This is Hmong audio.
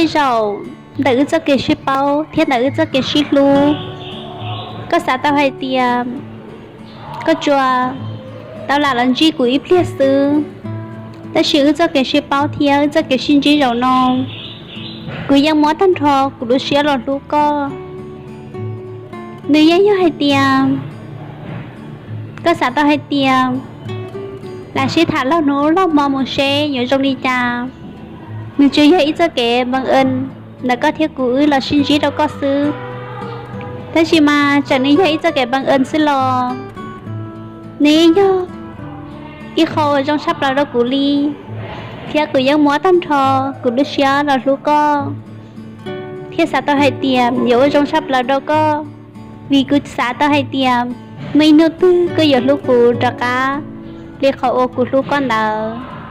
Tej zaum ntawm wb txoj kev sib paub thiab ntawm wb txoj kev sib hlub, koj xav tau hais tias koj tsuas tau lam los ntsib kuv ib pliag xwb, tab sis wb txoj kev sib paub thiab wb txoj kev sib ntsib zaum no, kuv yeej muab tag nrho kuv lub siab los hlub koj. Nws yeej yog hais tias koj xav tau hais tias lam sib tham laug hnub laug hmo mus seb yuav zoo li cas. Nws tsuas yog ib txoj kev npee es ntawm koj thiab kuv wb los sib ntsib rau koj xwb. Tab sis mas txawm nws yog ib txoj kev npee es xwb los nws yog ib qho uas zoo tshaj plaws rau kuv li, thiab kuv yeej muab tag nrho kuv lub siab los hlub koj, thiab xav tau hais tias yuav ua zoo tshaj plaws rau koj, vim kuv xav tau hais tias muaj ib hnub twg koj yuav hlub kuv rov qab li qhov uas kuv hlub koj ntawd.